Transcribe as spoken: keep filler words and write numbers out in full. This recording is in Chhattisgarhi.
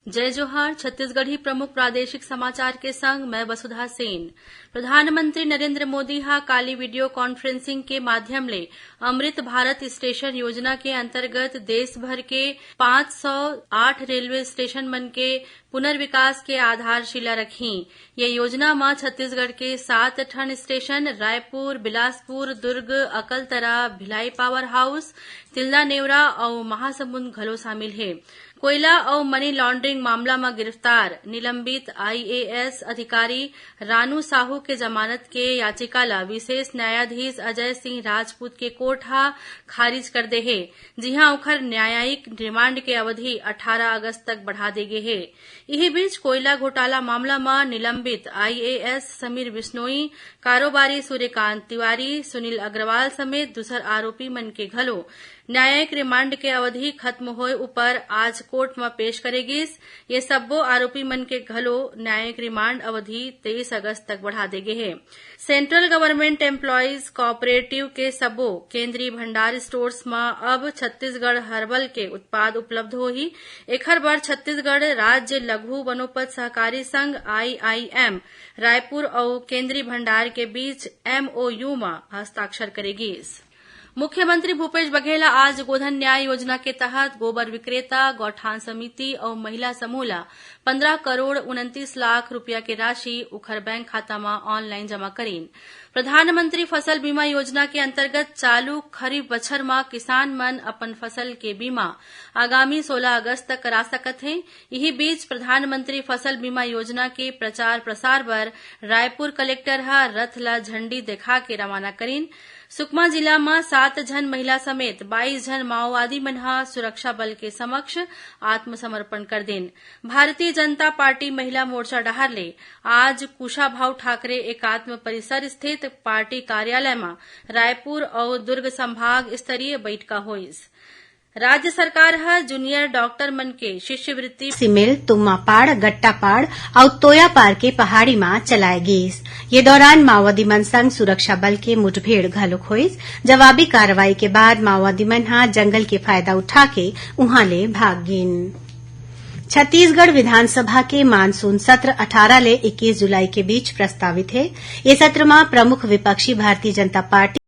जय जोहार। छत्तीसगढ़ी प्रमुख प्रादेशिक समाचार के संग मैं वसुधा सेन। प्रधानमंत्री नरेंद्र मोदी ह काली वीडियो कॉन्फ्रेंसिंग के माध्यम ले अमृत भारत स्टेशन योजना के अंतर्गत देश भर के पाँच सौ आठ रेलवे स्टेशन मन के पुनर्विकास के आधारशिला रखहीं। ये योजना म छत्तीसगढ़ के सात ठन station Raipur, Bilaspur, Durg, Akaltara, Bhilai power house, Tilda Neora अउ महासमुंद घलो शामिल हे। कोयला अउ मनी लॉन्ड्रिंग मामला म गिरफ्तार निलंबित आईएएस अधिकारी रानू साहू के जमानत के याचिका ल विशेष न्यायाधीश अजय सिंह राजपूत के कोर्ट ह खारिज कर दे हे, जिहां ओखर न्यायिक रिमांड के अवधि अठारह अगस्त तक बढ़ा दे गे हे। इही बीच, कोयला घोटाला मामला म निलंबित आईएएस समीर बिश्नोई, कारोबारी सूर्यकांत तिवारी, सुनील अग्रवाल समेत दूसर आरोपी मन के घलो न्यायिक रिमांड के अवधि खत्म होए उपर आज कोर्ट म पेश करे गिस। ये सब्बो आरोपी मन के घलो न्यायिक रिमांड अवधि तेईस अगस्त तक बढ़ा दे गे हे। सेंट्रल गवर्नमेंट एम्प्लॉयज कोऑपरेटिव के सबो केंद्रीय भंडार स्टोर्स म अब छत्तीसगढ़ हर्बल के उत्पाद उपलब्ध होही। एखर बर छत्तीसगढ़ राज्य लघु वनोपज सहकारी संघ, आईआईएम, रायपुर अउ केंद्रीय भंडार के बीच एमओयू म हस्ताक्षर करे गिस। मुख्यमंत्री भूपेश बघेल ह आज गोधन न्याय योजना के तहत गोबर विक्रेता, गौठान समिति अउ महिला समूह ल पन्द्रह करोड़ उनतीस लाख रुपया के राशि उखर बैंक खाता म ऑनलाइन जमा करीन। प्रधानमंत्री फसल बीमा योजना के अंतर्गत चालू खरीफ बछर म किसान मन अपन फसल के बीमा आगामी सोलह अगस्त तक करा सकत हें। इही बीच, प्रधानमंत्री फसल बीमा योजना के प्रचार प्रसार बर रायपुर कलेक्टर ह रथ ल झंडी देखा के रवाना करीन। सुकमा जिला म सात झन महिला समेत बाईस झन माओवादी मन ह सुरक्षा बल के समक्ष आत्मसमर्पण कर दिन। भारतीय जनता पार्टी महिला मोर्चा डहार ले आज कुशाभाऊ ठाकरे एकात्म परिसर स्थित पार्टी कार्यालय म रायपुर अउ दुर्ग संभाग स्तरीय बैठका होइस। राज्य सरकार ह जूनियर डॉक्टर मन के शिष्यवृत्ति सिमिल, तुम्मापाड़, गट्टापाड़ अउ तोयापार के पहाड़ी म चलाए गीस। ये दौरान माओवादी मन संग सुरक्षा बल के मुठभेड़ घलोक होइस। जवाबी कार्रवाई के बाद माओवादी मन ह जंगल के फायदा उठा के उहां ले भाग गीन। छत्तीसगढ़ विधानसभा के मानसून सत्र अठारह ले इक्कीस जुलाई के बीच प्रस्तावित हे। ये सत्र म प्रमुख विपक्षी भारतीय जनता पार्टी